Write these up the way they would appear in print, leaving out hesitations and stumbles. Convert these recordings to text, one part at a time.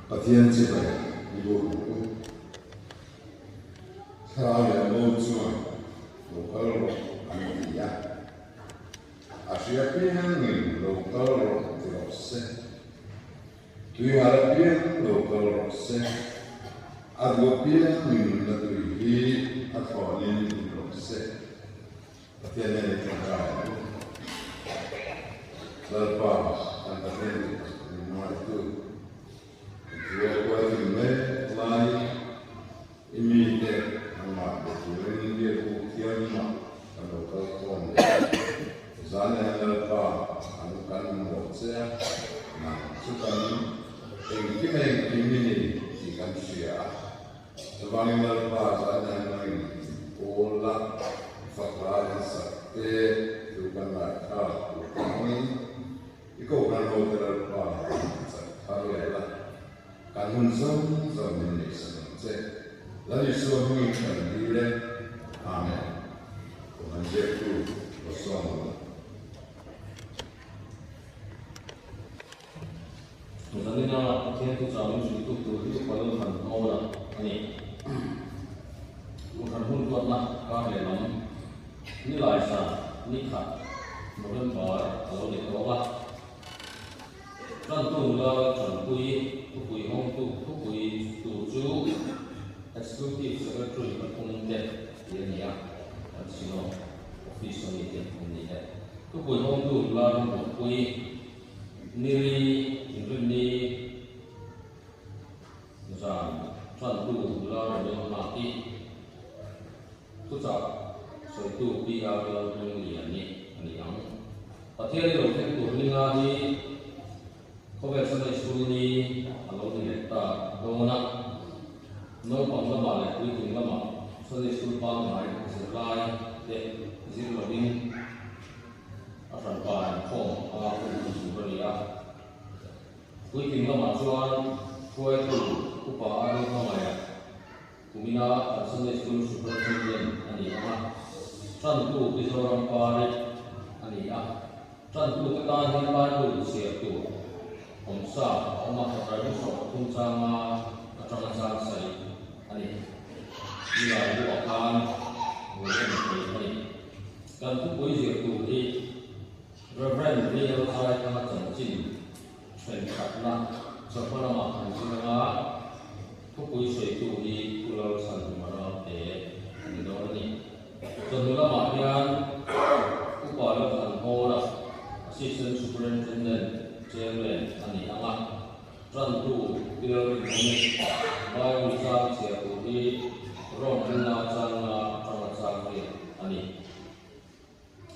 Pathian chibai i buk ang u. Thlarau leh mo chuan lo kal rawh an ti a. A hria piangin lo kal rawh ti rawh se. Tuihal apiang lo kal rawh se. A duh apiangin nunna tui hi a thlawnin in rawh se. Pathian nen i tawngtai ang u. Lalpa kan Pathian dik tak min hmangaihtu, i thu a kualkim mek laiin i mite nangmah be turin biakbuk thianghlimah kan lo kal khawm leh a. Zan leh Lalpa an kan mamawh che a, nang chu kan engkim engkim i ni tih kan hria a. Chuvangin Lalpa zan leh nangin pawl la fak lai an sak te thu kan ngaihthlak tur te hmangin i kohhran ho te Lalpa chak thar leh la, kan hun zawng zawng min neihsak ang che. Lal Isua hmingin kan dil e. Amen. Kohhran ziaktu Rosawm. Zanina Pathian thuchah min hrilhtu tur hi Upa Lalhran Hmawla a ni. Kohhran hun ruatna kar lehlam ni laisa ni khat November a lo ni tawk a. Tantu nula Laltanpui thupui hawngtu thupui tur chu Executive Secretary pathum te ti a ni a, kan Synod Office a mi te an ni e. Thupui hawngtu nula Rambuatpui Nili inrinni zan tantu nula Rebel Nghaki thuchah sawitu PR Lalhmingliani a ni ang. Pathian i lo thleng tur ninga hi khawvel Sunday School ni a lo ni leh ta dawn a. Naupang lamah leh puitling lamah Sunday School pangngai zirlai te zir lovin a hranpa inkhawm a hun hun tur a ni a. Puitling lamah chuan hruaitu upa a ro hmangaih a, kumina kan Sunday School Superintendent a ni ang a, tantu Mizoram Pari a ni a. Tantute tan hian Bible chhiar tur awm sa a awm a, Bible 13 changa atanga chang sarih a ni. Nilai buah khan hmuh en theih a ni. Kan thupui zir tur hi Rev. VL Zaithanga chanchin thenkhatna chawhma lamah kan zir anga thupui sawitu hi Pu Lalchhanhuma Ramte a ni dawn a ni. Chawhnu lamah hian Upa Lalthanhawla Assistant Superintendent Chairman a ni ang a, tantu Pi Lalrinawmi Bible chang chhiar tur hi Rome hmuna changa atanga chang riat a ni.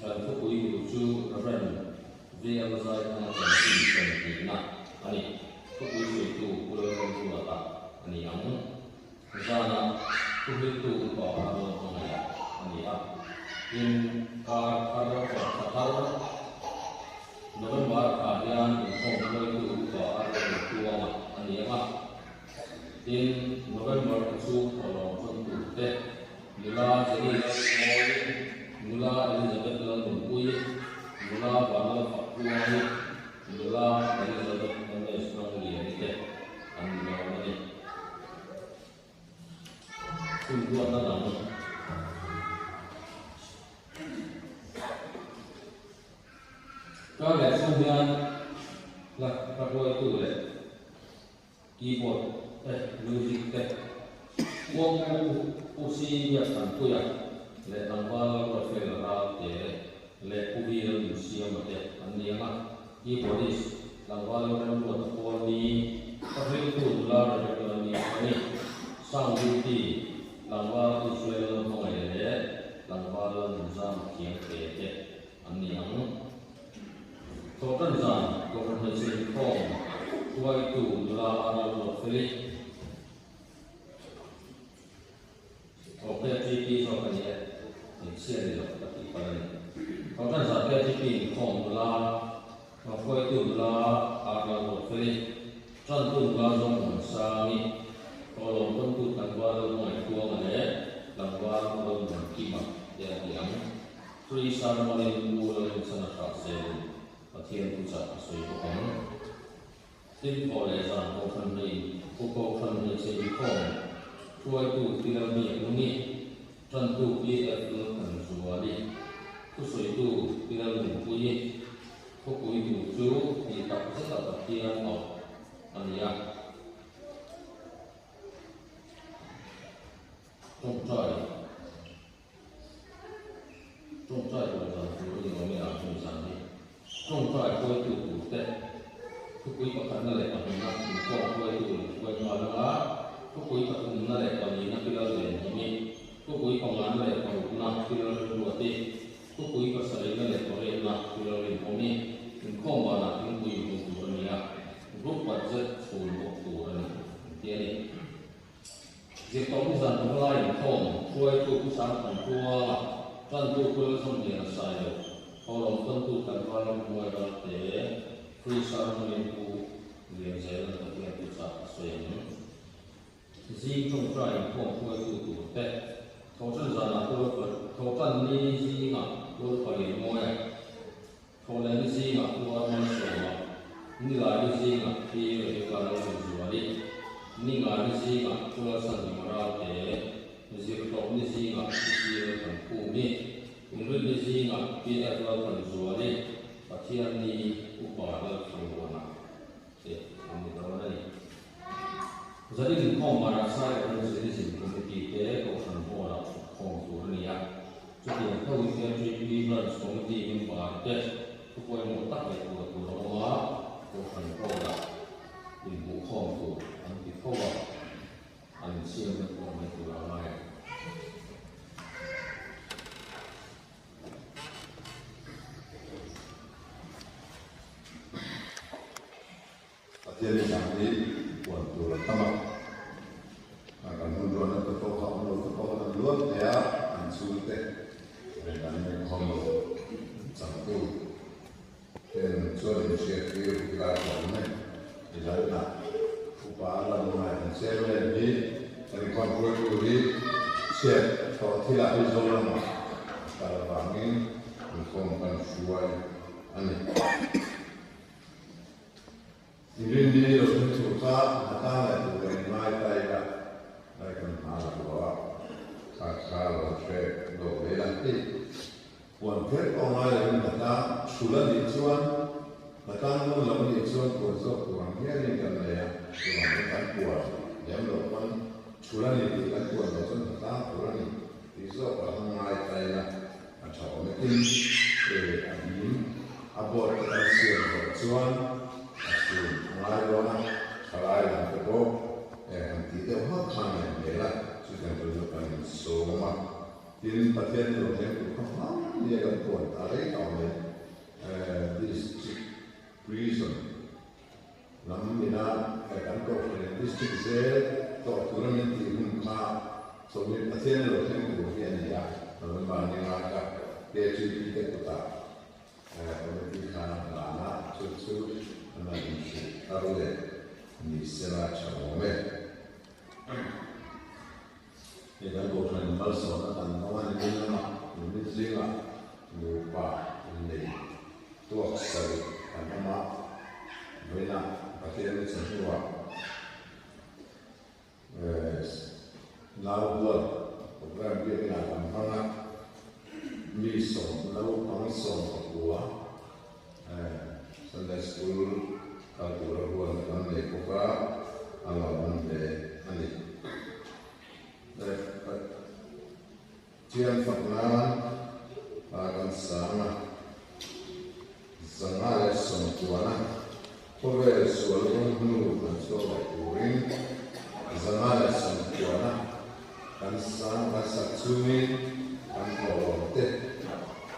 Kan thupui tur chu Rev. VL Zaithanga chanchin sawmhnihna a ni. Thupui sawitu Pu Lalramruata a ni ang. Zanah thuhriltu upa a rawn hmangaih a ni a. Tin, kar thar or thla thar November thla hian inkhawm hruaitu upa a rawn tuang a ni ang a. Tin, November thla chhung thawhlawm tawn tur te, nula Jenny Lalhmawi, nula Elizabeth Lalnunpui, nula Vanlalfakpuangi, nula Elizabeth MS Rangliani te an ni dawn a ni. Hun ruatna dang. Kar leh chhung hian hla hruaitu leh keyboard te, music te, Kuangpu Pu Si Biaksanpuia leh tlangval Lalruatfel Ralte leh Pu Vi Lalnunsiama te an ni ang a, keyboardist tlangval Lalremruata Pawlni, Hla nula Rebecca Lani a ni, sound duty tlangval Israel Lalhmangaih leh tlangval Lalnunzama Khiangte te an ni ang. Thawhtan zan Kohhran hmeichhe inkhawm hruaitu nula Lalruatfeli Aw KTP zawk a ni e, hmeichhia ni lo ka tih palh a ni. Thawhtan zan KTP inkhawm nula hruaitu nula Lalruatfeli, Tantu nula Zawngmuansangi, Tawlawm pawntu tlangval Lalhmangaihtuanga leh tlangval Lalmuankima te an ni ang. Free sermon-in Pu Lalrinchhana hra zelin Pathian thuchah a sawi bawk ang. Tin thawh leh zan pawh hran hmeiin. Inkhawm hruaitu Pi Lalmiaklungi, Ṭantu Pi Lalthanzuali, Thusawitu Pi Lalnunpuii, Khawpui tur chu tih tak zeta Pathian auh a ni a. Ṭawngṭai Ṭawngṭai tur zan tur a ni awm e a hmun zan hi. Ṭawngṭai hruaitu turte thupui pakhatna leh pahnihna inkhawm hruaitu in hruai nghal anga thupui pathumna leh palina pilal len himi, thupui pangana leh parukna pilal rinruati, thupui pasarihna leh pariatna pilal rinawmi inkhawm banah thingpui inhmu tur a ni a, group budget chhun bawk tur a ni, engtia ni. Zirtawpni zan pawnglai inkhawm hruaitu Pu Sangthanpuanga, Tantu Pu Lalzawmliana Sailo, Thawhlawm tawntu Tlangval Ramhnuai Ralte, Free Sermon-in Pu Lianzela'n Pathian thuchah a sawi ang. Zing tawngtai inkhawm hruaitu turte, Thawhtan zanah Thawhtan ni zingah Tualpalianmawia, Thawhlehni zingah Pu Arman Sawma, Nilaini zingah Pi Rebecca Lalrinzuali, Ningani zingah Pu Lalsanhima Ralte, Zirtawpni zingah Pi Si Lalthankhumi, Inrinni zingah Pi F Lalthanzuali, Pathianni Upa Lalthanmuana te an ni dawn a ni. Zanin inkhawm banah Sairawng Zionism Committee te Kohhran Hall-ah thutkhawm tur a ni a. Chutiang tho in KTP Branch Committee member te thu pawimawh tak leh tur tur a awm a, Kohhran Hall-ah inhmuhkhawm tur an ti tho a, an insiam reng pawh mai tur a ngai ang. Pathian i zang hi puan tur a tam a, kan hun ruahna te pawh kha awm lo te pawh an luat thei a, an chhungte reng an inkhawm lo changtu ten chuan inhriat tir ila tawh awm e. I lalna upa lam ngai kan chairman hi kan inkhawm hruaitu hi chhiat tawh thilah hi Zoramah a kal avangin inkhawm kan hruai a ni. Inrinni lo thun tur kha hna tang leh tur a inngai ta ila, lai kan hma la lo a, kha kha lo hre dawh ve la hei. Puan kher pawh ngai lovin hna tang thul a nih chuan, hna tang nawn lo a nih chuan puan zawk tur ang hialin kan nei a, chuvangin kan puan lem loh pawn thul a ni tih kan puan loh chuan hna tang tur a ni tih zawk a hang ngai ta ila. A tha awm e tin, e a bim a board te kan siam zawh chuan a chhun a ngai dawn a, thalai lam te pawh e han tih deuh hmak khan a inhmel a, chutiang chu chu kan insawm a. Tin, Pathian ni lo thleng tur kha hma nia kan puan ta rei ta awm e, District Prison lam ina kan Kohhran in District zel tawh tura min tih hun kha Sawmi Pathian lo thleng tur hi a ni a, November ni nga ka KGP te kutah committee khan a hlan a, chu chu an han inhrilh thar leh ni sela tha awm e. Hei kan Kohhran in malsawmna kan hmang a ni min lamah, nimin zingah nupa innei tuak sarih kan awm a, vawiinah Pathian ni chawhnuah Nau bual program biak inah kan hmang a, mi sawm naupang 14 Sunday School kal tura huan kan nei bawk a, a lawmawm hle a ni. Pathian fak nan hla kan sang a, 190-na khawvel sual rawng hnu kan chhuak leh turin 190-na kan sang kan sak chungin kan thawhlawm te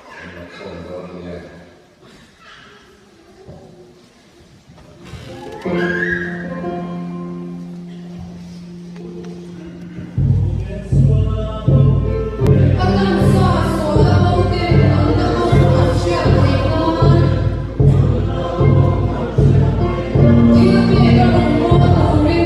kan la khawm dawn a nia. A taksa sawl a bo te an la kawng an hriat theih nan thil pek a rawn mawl turin.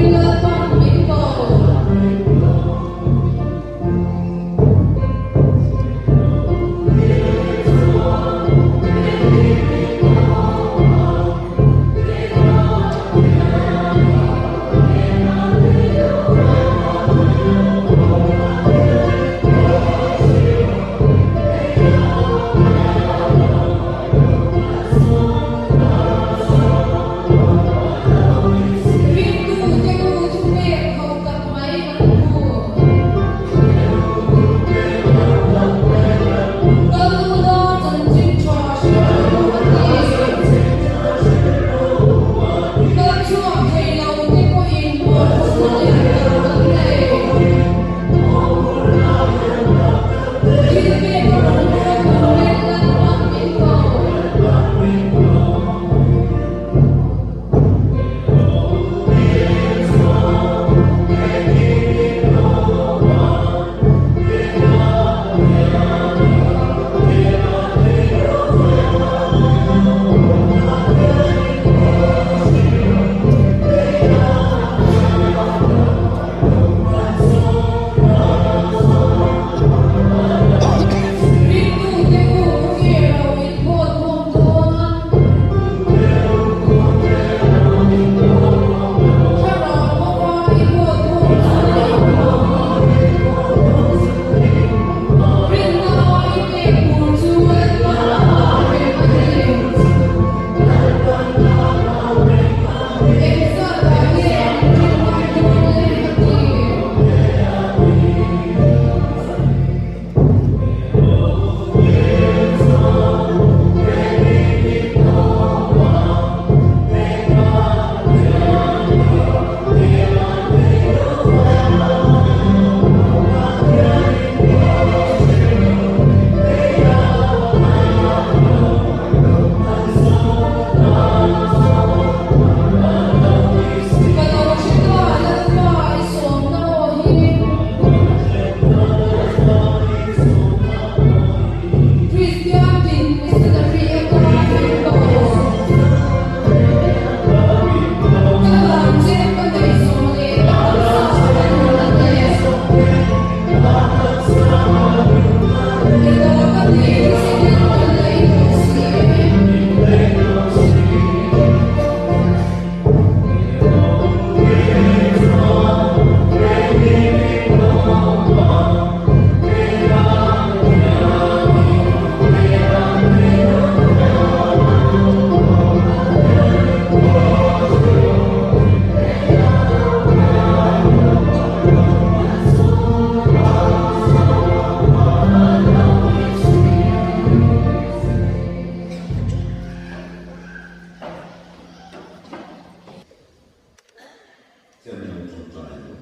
Thian in ṭawngṭai ang u.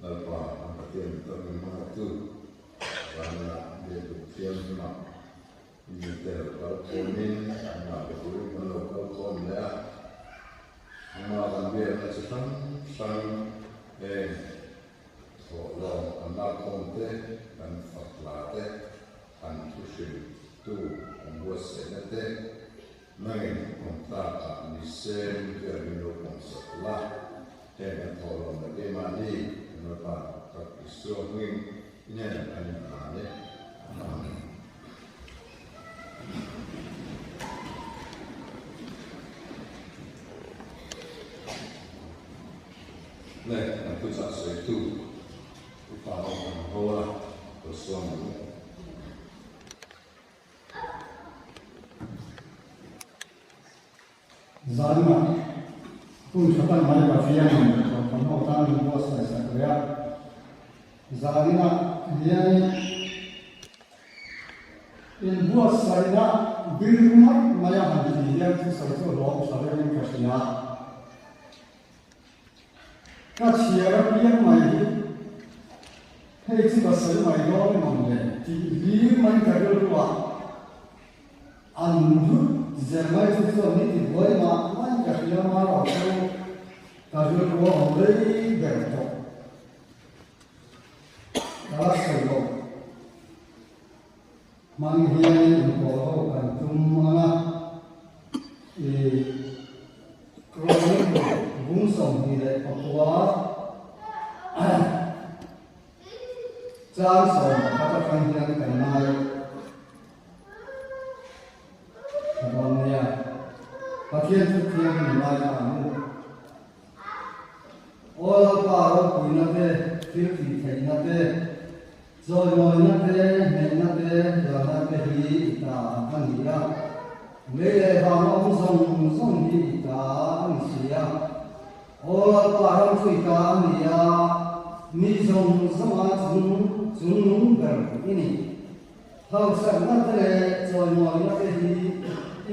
Lalpa kan Pathian min tak min hmangaihtu Vanah biakbuk thianghlimah i mite lo kal khawmin amah be turin kan lo kal khawm leh a. Amah kan biakna chi hrang hrang heng thawhlawm kan lak khawm te, kan fak hla te, kan thu hriltu kan buatsaihna te, Nangin awm tlakah ni se min biak min lo pawmsak la, heng kan thawh lo na keimahni kan Lalpa tak Isua hmingin i hnenah kan inhlan e. Amen. Le kan thuchah sawitu Upa Rawng kan hawl a, Joshua Manu. Zanah hun tha tak mai Pathianin thawmhnaw tan min buatsaih sak leh a. Zaninah hianin inbuatsaihna bir ngawt mai a han tih hian thusawi chu hlawm tha deuhin ka hria. Ka chhiar apiang mai hi hei chu ka sawi mai dawn em ang le tih hlir mai ka rilru a, an hlut zel mai chu chuan ni ti buai mah mai ka hria ma lo chu ka rilru a awm rei ber tawh. Ka la sawi lo. Hmang hianin inkawl ho kan tum ang a, i Chronicle bung 24 chang 11 atang hian kan ngai tha dawn nia. Pathian chu thiang min ngai ta ang u. Aw Lalpa ropuina te, thil tih theihna te, Chawimawina te, hnehna te, lalna te hi i ta a ni a. Lei leh vang awm zawng zawng hi i ta a ni si a. Aw Lalpa ram chu i ta a ni a, mi zawng zawnga chung chungnung ber i ni. Hausakna te leh chawimawina te hi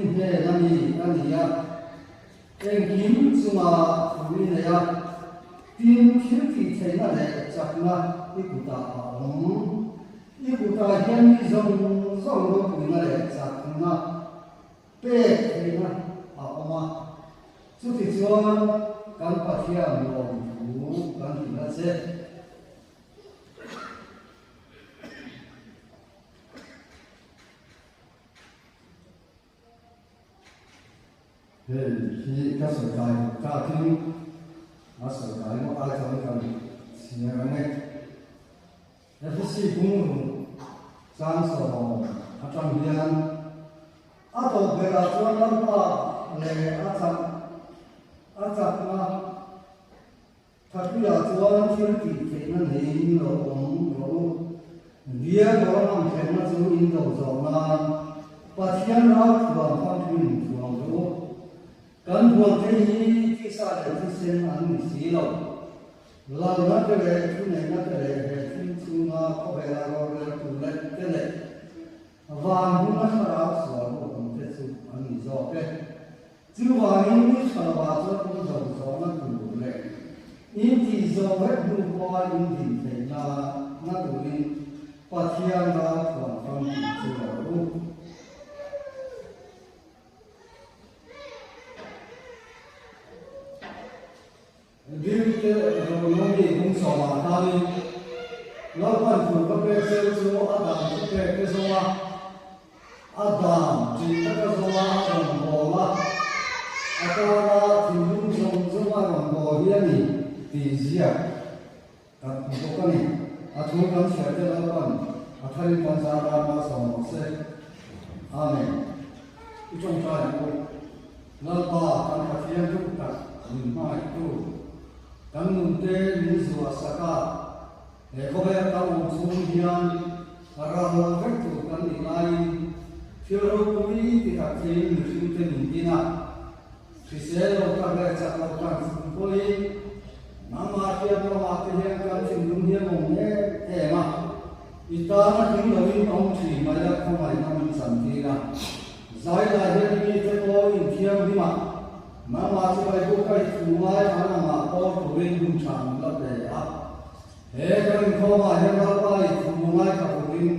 i hnen a mi a ni a. Engkim chunga thu i nei a, tin thil tih theihna leh chakna i kutah a awm. I kutah hian mi zawng zawng ropuina leh chakna pek theihna a awm a, chutichuan kan Pathian lawmthu kan hrilh a che. Hei hi ka sawi kai takin a sawi kai ngawt ai chuan kan chhiar ang e. Efesi bungruk chang sawm atang hian a tawp berah chuan Lalpa leh a chak a chakna Thatpuiah chuan thil tih theihna neiin lo awm rawh u. Diabol ang thlenna chu in do zawh nan Pathian ral thuam famkim in thuam rawh u. Kan huangte hi tisa leh thisen an ni si lo. Lalna te leh thuneihna te leh he thil chhunga khawvela roreltu leh te leh van huna thlarau sual ho awm te chu an ni zawk e. Chuvangin ni tha lovah chuan in zo zawhna tur leh in tih zawh vek hnu pawha in din theihna na turin Pathian ral thuam famkim chu lo u. Dinte Ronomi hung sawmah khanin Lalpan thu ka pek cheu chu a dan chu pek te zawnga a dan tih taka zawnga a rawn bawl a, a tana thinlung zawng zawnga rawn bawl hi a ni tih ziak kan hmu bawk a ni. A thu kan chhiar te Lalpan a tharin kan zar dar malsawm rawh se. Amen. I tawngtai ang u. Lalpa kan Pathian duh tak min hmangaihtu, kan nunte min zuah sak a, he khawvel kan awm chhung hian ral vek tur kan nih laiin thil ropui ti tak theiin mihringte min din a, hrisel lo tak leh chak lo tak chung pawhin nangmah hriat lamah te hian kan thinlung hi a awm em em a, i tana tling loin awm thin mai a khawngaihna min chantir a. Zai lai hian mite pawh inthianghlimah Nangmah chu kai buk a i thu ngai khan amah pawl turin hun tha min la pe a. He kan inkhawmah hian Lalpa i thu ngai kha turin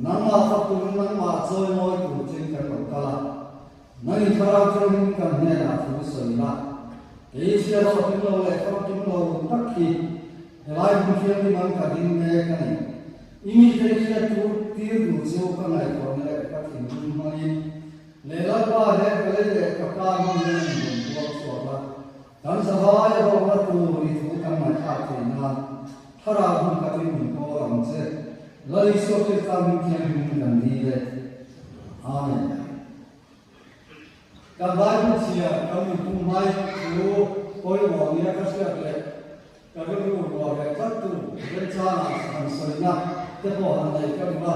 nangmah fak turin nangmah chawi mawi tur chin kan rawn kal a. Nang i thlarau thianghlim kan hnenah thu sawi la. Kei hriat rawh kim lo leh famkim lo tak hi helai hmun thianghlim an ka ding mek a ni. I mite i hriat tur tir duh chu ka ngaihtuahna leh ka thinlung hmangin leh Lalpa he ka lei leh ka ka hmangin a inrawn buak chhuak a, kan zavai a rawkna tur i thu kan ngaihthlak theih nan thlarau hun khatin min kawl ang che. Lal Isua Krista hming thianghlim kan dil e. Amen. Kan Bible chhiar kan inpum mai chu pawimawh nia ka hriat leh ka rilru ruah leh tlattu remchangah han sawina te pawh han nei ka duh a.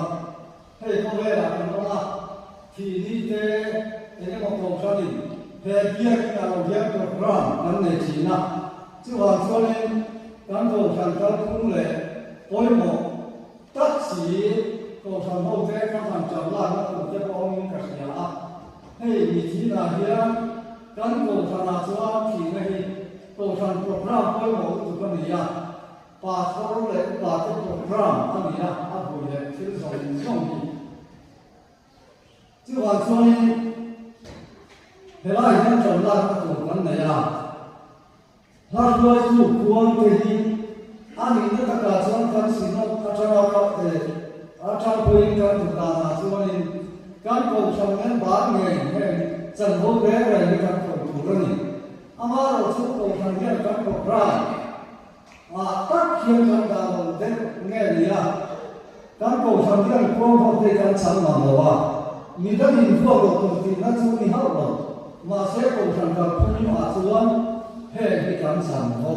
Hei khawvelah kan awm a, thih ni te eng emaw kohhranin he biakin a lo hian program kan nei thin a, chuvang chuanin kan kohhran kalphung leh pawimawh Tak si, Kohhran hote ka han ṭan lakna tur te pawh awmin ka hria a, hei mi thinah hian kan Kohhranah chuan thihna hi Kohhran program pawimawh lutuk a ni a, Pastor leh upate program a ni a, a vui leh thil zawng zawng hi. Chuvang chuanin helai hian ṭan lakna tur kan nei a. Hla hruaitu khuang te hi a nihna takah chuan kan synod atanga ka atang pawhin kan duh danah chuanin kan kohhran member ngei heng chanvo reng reng hi kan thawk tur a ni. Amaherawhchu kohhran hian kan program ah tak hian kan dah lo deuh nge ni a, kan kohhran hian khuang ho te kan chang ngam lo a, midangin vuak loh tur tihna chu ni hauh lo. Mahse kohhran kalphung ah chuan heng hi kan chan ho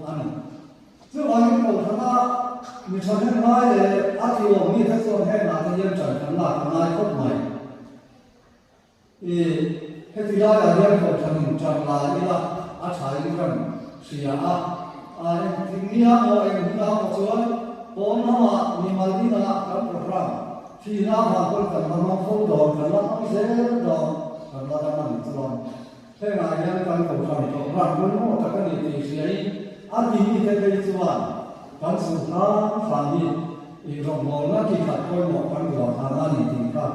a ni. Chuvangin kohhrana mi thahnem ngai leh a ti awm mite chuan heng ah te hian ṭan kan lak a ngai khawp mai. I heti laiah hian kohhran in ṭan la ila a ṭha in kan hria a. A engtik nia maw eng hunah maw chuan pawn lamah mimal inah kan program Thihna avang pawn kan la hmang fo dawn, kan la hmang zel dawn, kan la dam a nih chuan hengah hian kan kohhran program pawimawh tak a ni tih hriain a timi te phei chuan kan chhun hram hram hi i rawngbawlna ki khat pawimawh kan ruah khan a ni tih kha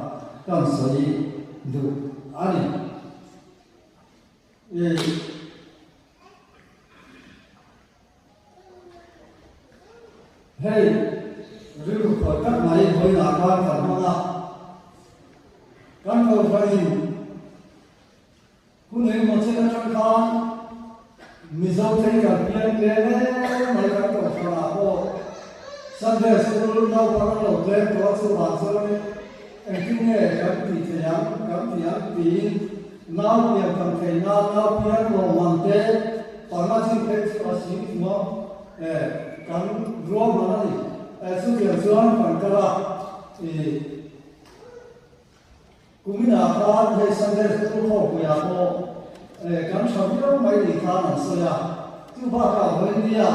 kan sawi duh a ni. Hei rilru khawi tak mai vawiinah khan kan hmang a, kan kohhranin hun engemaw chen atang khan Mizo thei kan pian tlem em mai kan kohhranah pawh Sunday School naupang an lo tlem tawh a chuvang chuanin engtin nge kan tih theih ang kan tih ang tiin nau pian tam theih nan nau pian lawmman te panga chin phei chu a sing thung a kan ruahman a ni. Chutiang chuan kan kal a i kuminah khan hei Sunday School khawpuiah pawh kan tha viau mai ni khan an sawi a, chu bakah vawinia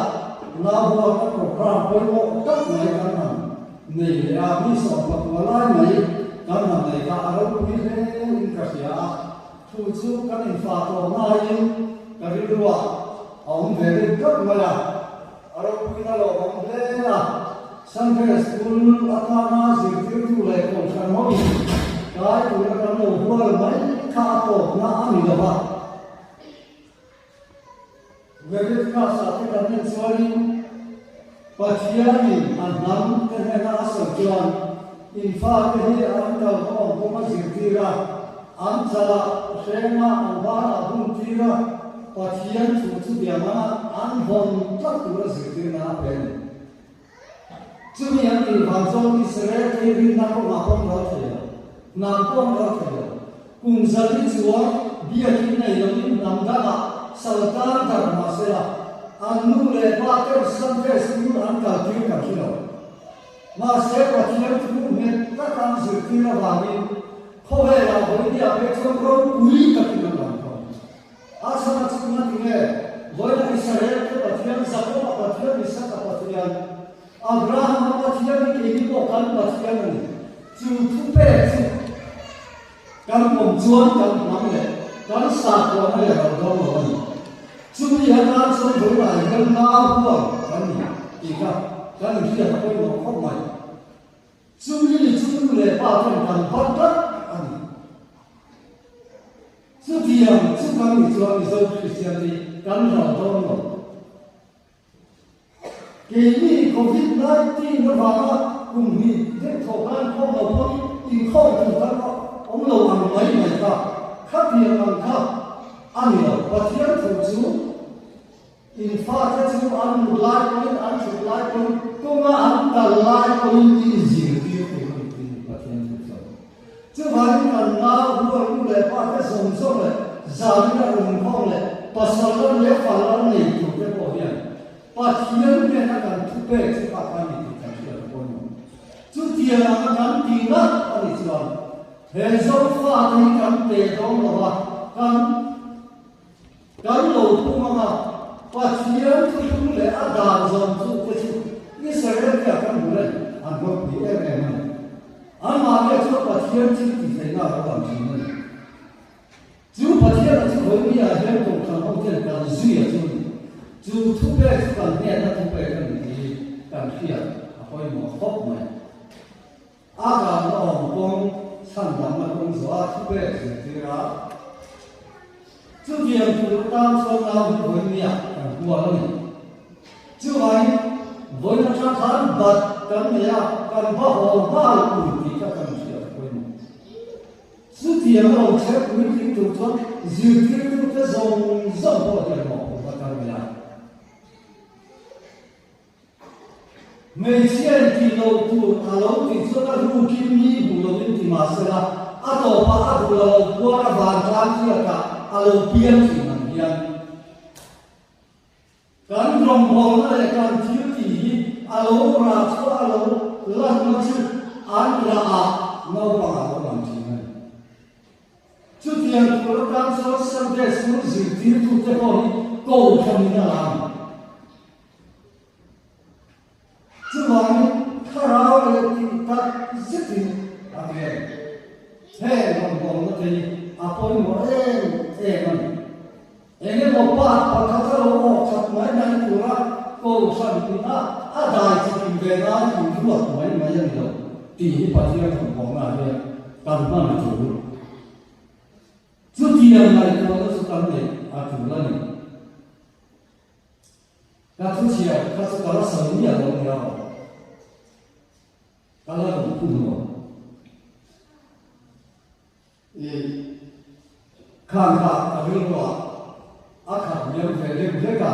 nau huatna program pawimawh tak mai kan han nei leh a, mi 14 lai mai kan han nei kha a ropui hle in ka hria a, thu chu kan infa tawh ngaiin ka rilruah a awm ve deuh tlat mai a. A ropuina lo awm hle a, Sunday School atana zirtirtu leh kohhran hoin kai tura kan lo hual mai kha a tawpna a ni lo va. Leviticus-ah te kan en chuanin Pathianin a hnam te hnena a sawi chuan in fate hi an kalkhawm kawng a zirtir a, an chalah hrengah an banah hun tir a, Pathian thu chu biangana an vawn tlat tura zirtirna a pe a ni. Chumi an tih vang chuan Israel te hi rinna kawngah pawh an ral thei lo, hnam pawh an ral thei lo. Kum zali chuan biakin nei loin hnam dangah saltan dar mahsela an nu leh pa ten Sunday School an kaltir kan hre lo. Mahse Pathian thu nghet taka an zirtir avangin khawvelah vawinia phei chuan ropui takin an lang thawm. A chhan a chhung a ti nge? Vawiina Israel te Pathian, Jakob-a Pathian, Isaka Pathian, Abraham-a Pathian hi keini pawh kan Pathian a ni. Chu thupek chu kan pawm chuan kan hnam leh kan sakhuana hi a lo dawng lo a ni. Chumi atan chuan vawilah hian nau huang kan ni tih kha kan inhriat a pawimawh khawp mai. Chumi ni chu nu leh pa ten kan bat tlat a ni. Chutiang chu kan nih chuan Mizo Kristian hi kan ral dawn lo. Keini Covid 19 avanga kum hnih deuh thawh khan khawm lo pawhin inkhawm tur kan awm lo ang mai mai kha, khatiang ang kha a ni lo. Pathian thu chu in fate chu an mut lai pawhin, an thut lai pawhin, kawnga an kal lai pawhin i inzirtir tur a ni tiin Pathian thu sawi. Chuvangin kan nau rual nu leh pa te zawng zawng leh zanin a rawn inkhawm leh pasal lam leh fal lam nei tur te pawh hian Pathian hnena kan thupek chu kha kha ni tih kan hriat a pawimawh. Chutiang anga kan ti ngat a nih chuan he Zofate hi kan pe dawn lo va, kan kan lo pum anga Pathian thuthlung leh a dan zawm chu te chu Israel te ah kan hmu reng an ropui em em a ni. Anmahnia chuan Pathian thil tih theihna a lo lang thin a ni. Chu Pathiana chu vawinia hian Kohhran ho ten kan zui a chu ni. Chu thupek chu kan hnena thupek a ni tih hi kan hriat a pawimawh khawp mai. A kan awm kawng chhandamna kawng zawh a thupek zirtir a, chutiang tur atan chuan nau hi vawinia kan hual a ni. Chuvangin vawiin atang khan bat kan nei a, kan va haw nghal tur tih kha kan hriat a pawimawh. Chutiang a lo chher puitling tur chuan zirtirtute zawng zawng pawh hian mawhphurh a kal mai a. Hmeichhia in tih loh tur a lo tih chuan a rukin mi hmuh loin ti mah sela, a tawpah a duh lo lo puar a vantlang hriatah a lo piang thin ang hian. Kan rawngbawlna leh kan thil tih hi a lo rah chhuah a lo lanna chu an rah ah naupang a lo lang thin a ni. Chutiang tur atan chuan Sunday School zirtirtute pawh hi kohhranin a la a ni. Chuvangin thlarau leh tih tak zetin a ti a ni. Heng rawngbawlna te hi a pawimawh em em a ni. Eng emaw part pakhat a lo awk khat mai mai tura kohhran ina a dai chikim ve nan in ruat mai mai a ni lo tih hi Pathian rawngbawlna hian kan hman a tul. Chutiang ngaihtuahna chu kan neih a tul a ni. Ka thu chhiar kha chu ka la sawi miah lo nia aw. Ka la rawn phun lo. I khan kha ka rilru ah a khat liam ve deuh hlek a.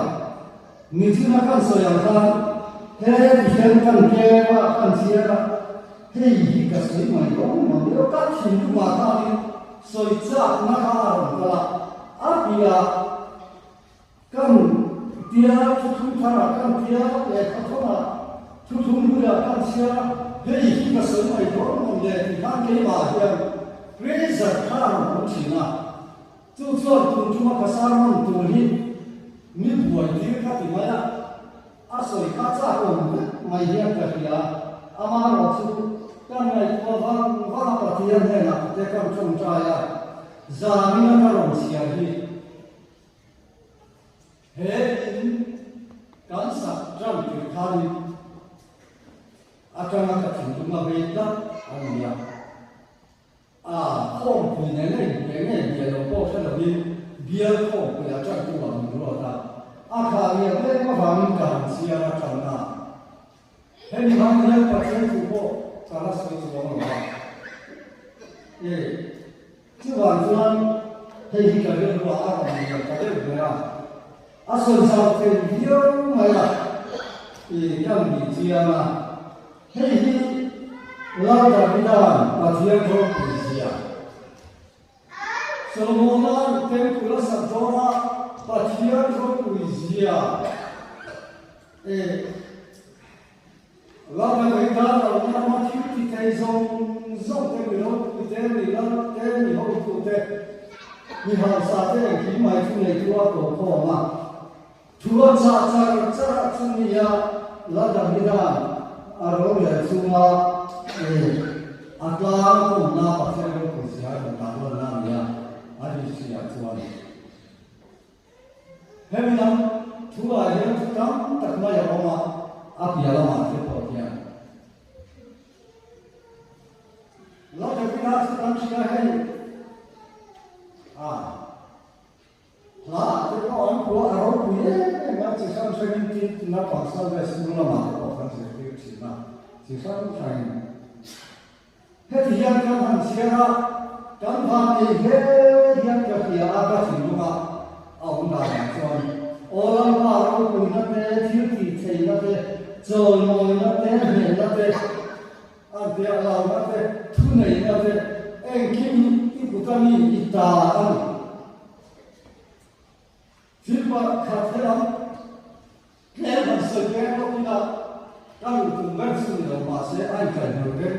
Nichina kan sawi ang khan he tihian kan keu a, kan chhiar a, hei hi ka sawi mai dawn mang leh aw. Ka thinlungah khanin sawi chakna kha a rawn kal a, a piah Kan tia thuthlung tharah kan tia lehkhathawnah thuthlung hnuiah kan chhiar a, hei hi ka sawi mai dawn maw le tih khan keimah hian pressure kha a rawn awm thin a, chu chuan tun tuma ka sermon tur hi mi buai tir ka ti mai a, a sawi kha chak awm vek mai hian ka hria a, amaherawhchu kan ngaihtuah vang vang a Pathian hnenah te kan tawngtai a, zanin a ka rawn chhiar hi. He in kan sak ṭan tir khanin aṭanga ka thinlung a vei tlat a ni a. A khawmpui nen a inpe nge bia lo pawh hre lovin bial khawmpui a ṭantu ah min ruat a. A khah lian em avangin ka han chhiar a ṭanna. Hemi hmang hian Pathian thu pawh ka la sawi chuang lo a. E. Chuvang chuan hei hi ka rilruah a rawn lian ta deuh ber a, a sawi zau thei viau mai a, i kan bih chiang a, hei hi Lal Davida'n Pathian ropui zia, Solomona'n Temple a sak dawna Pathian ropui zia, e. Lal Davida'n a awmna rama thil ti thei zawng zawng te, mi ropui te, mi lal te, mi hotu te, mi hausa te engkim mai chu nei thu a ko khawm a. Thu a chah char char a chu nia Lal Davida'n a rorel chunga a tlang a pawmna Pathian ropui zia a rawn tarlanna a ni a. a history ah chuan. Hemi lam thu ah hian thu tam tak mai a awm a, a piah lamah te pawh hian. Lo Davida chu kan hria hei a hla ah te pawh an phuah a ropui em em a, chi hrang hrangin tin naupang Sunday school lamah te pawh kan zirtir thin a, chi hrang hrangin. Heti hian kan han chhiar a, kan van ei hle hian ka hria a, ka thinlung a a awm danah chuan aw Lalpa ropuina te, thil tih theihna te, chawimawina te, hnehna te, an piah lohna te, thuneihna te, engkim hi i kut a mi i ta a ni. Thil pakhat helam tlem han sawi peng lawk ila ka luh tum ber chu ni lo mahse a inkaihhnawih vek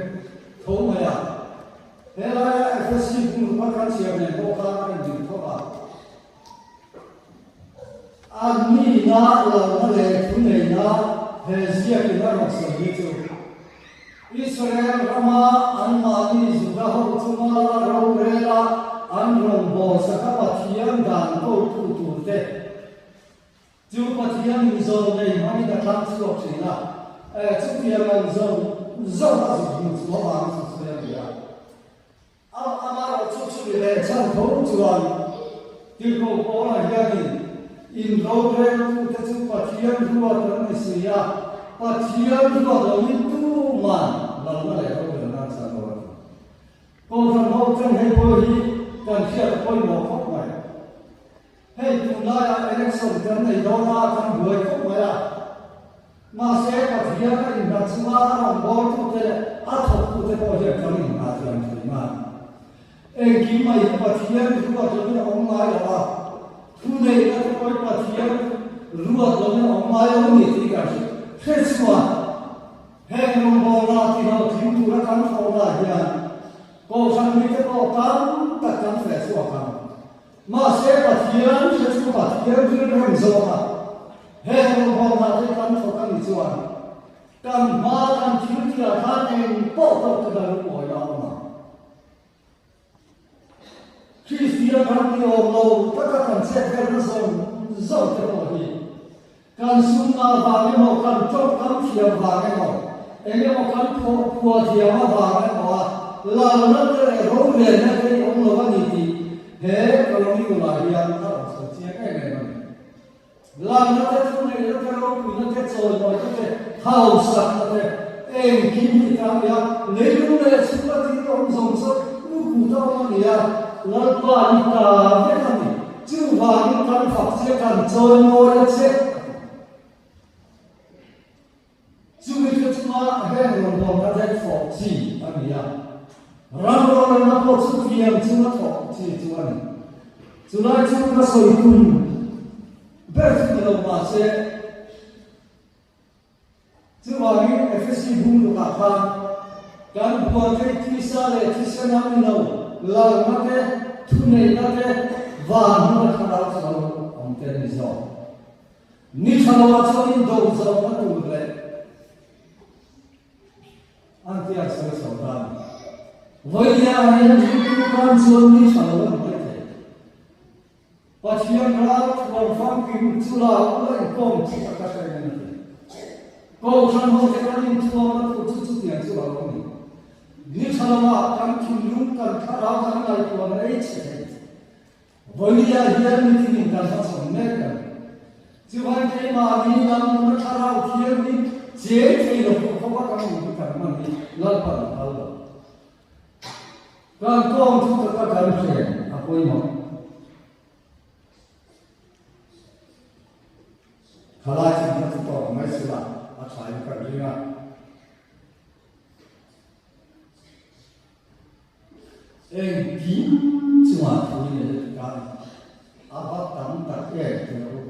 tho mai a. Helaia FSC hmun rupa kan chhiar nen pawh khan a inrin thawk a. A nihna lohna leh thuneihna he ziakin a rawn sawi hi chu Israel rama anmahni Juda ho chunga la rorela an rawngbawlsaka Pathian dan kotu turte chu Pathian in zawn nei hmangin a thlang chhuak thin a, chutiang an zawn zawng a zuk hmuh chu avang chu sawi a ni a. A amarawh chu chumi leh chhan tho chuan Tirhkoh Paula hianin in roreltute chu Pathian ruat an ni si a, Pathian ruat loin tuman lalna leh rorelna an chhan lo a ti. Kohhran ho chen hei pawh hi kan hriat a pawimawh khawp mai. Hei tunlaiah election kan nei dawn a, kan buai khawp mai a. Mahse Pathian a inhlat chunga a rawngbawltute leh a thawktute pawh hian kan inhah thiam thei ngai. Engkim mai hi Pathian ruat lovin a awm ngai lo a, thuneihna te pawh hi Pathian ruat lovin a awm ngai lo ni tih kan hre chuan heng rawngbawlna tihlawhtling tura kan thawhna hian Kohhran mite pawh tam tak kan feh chhuak ang. Mahse Pathian hre chu Pathian rilrem zawk a, heng rawngbawlna te kan thawk a nih chuan kan hma kan thil tihah khan eng pawh pawh chu kan awih a awm ang. Kristian ram ni awm lo taka kan chet velna zawng zawng te pawh hi kan sumna vang emaw, kan tawngkam thiam vang emaw, eng emaw kan phua thiam avang emaw a lalna te leh rorelna te hi awm lo a ni tih he Colonial-ah hian a rawn sawi chiang em em a ni. Lalna te, thuneihna te, ropuina te, chawimawina te, hausakna te, engkim hi ta a ni a, leilung leh chhunga thil awm zawng zawng u kut a awm a ni a, Lalpa hi ta vek a ni. Chuvangin kan fak che, kan chawimawi a che a ti. Chumi chu chunga heng rawngbawlna te thawh chi a ni a, ram rorelna pawh chu thiam chunga thawh chi chu a ni. Chulai chu ka sawi tum ber chu ni lo mahse, Chuvangin Efesi bung lukah khan kan buan thei thisa leh thisen a ni lo, lalna te, thuneihna te, van hmuna thlarau sual awm te an ni zawk. Ni tha loah chuan in do zawhna tur leh an tia sawi chho ta a ni. Vawinia hian ringtu tan chuan ni tha lo a ni maithei. Pathian ral thuam famkim chu la ula inkawm chi tak a hre reng a ti. Kohhran ho te kan inthuamna tur chu chutiang chu a lo ni. Ni tha lama kan thinlung kan thlarau kan ngaihtuahna ei chhe thei. Vawinia hian mitinin kan hmachhawn mek a ni. Chuvain keimahni lam nuna thlarau thianghlim cheng thei lo pawh khawpa kan awm hi kan hman hi Lalpan a phal lo. Kan kawng thu taka kan hren a pawimawh. Thalai chin kha chu tawk mai sila a tha in kan ring a. Engkim chungah thu in ei a ti a va tam tak em tih a u.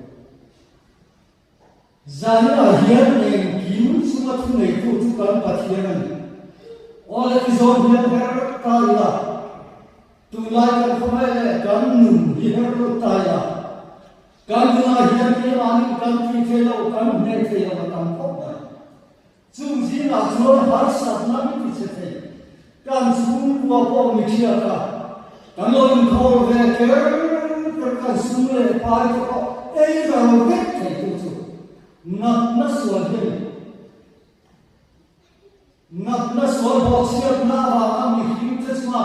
Zaninah hian engkim chunga thuneitu chu kan Pathian a ni. Aw le tizawn hian her ta ila, tunlai kan khawmai leh kan nun hi her lut ta ila, kan nunah hian keimahnin kan tih thei lo, kan hneh thei lo a tam khawp mai. Chung zingah chuan harsatna min ti chhe thei, kan chhungkua pawh mi thiat a. Kan lo inkhawl ve kher kher kan sum leh pai te pawh ei ral vek thei tu chu natna sual hi a ni. Natna sual bawhchhiatna avanga mihring te chunga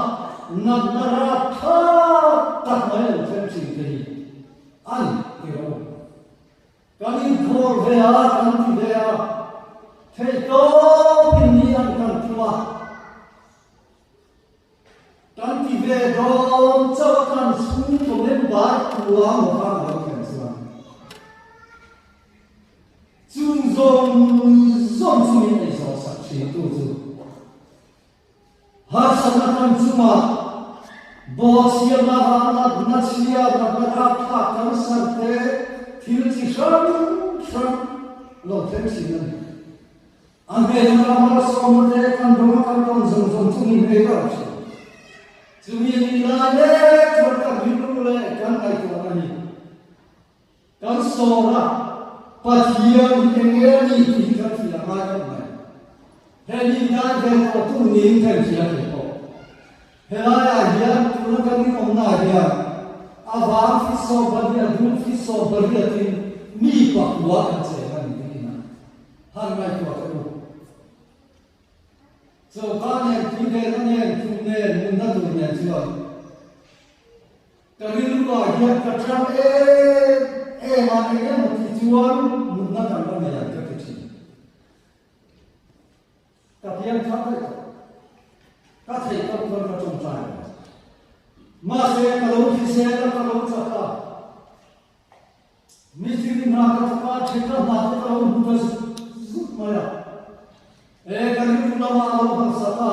natna rapthlak tak mai lo thleng thin te hi a ni ti rawh u. Kan inkhawl ve a, kan ti ve a, theihtawpin ni an kan tum a. Kan ti ve dawn chauh a kan chhungkaw member tua maw khan a lo thlen chuan chung zawng zawng chu min ei zawh sak thin tu chu harsatna kan chungah bawhchhiatna vanga na chhia natna rapthlak kan sar te thil chi hrang hrang lo thleng thin a ni. A hmel kha malsawmna te kan dawng a kan dawn zawng zawng chu min hmei rauh thin. Chumi a nih lai mek chuan kan rilru leh kan ngaihtuahna hi kan sawr a, Pathian hi eng nge a nih tih hi kan hria ngai khawp mai. He ni dai ve tawh tu niin kan hria thei pawh. Helaiah hian tuna kan inawmnaah hian a vang fi sawmpahnih a dum fi sawmpariatin mi pakua kan cheng a ni tiin a han ngaihtuah teh u. Choka nen, tuidenna nen, khum nen, munna tur nen chuan ka rilruah hian ka tang em em a, eng emaw tih chuan munna kan la nei ang ka ti thin. Ka piang thar daih tawh. Ka theih tawk chuan ka tawngtai lo. Mahse ka lo hrisel a, ka lo chak a. Mistiri hna ka thawk a, ṭhenka hna te ka lo hmu ta zut zut mai a. E, ka rilru lamah a lo hausak a,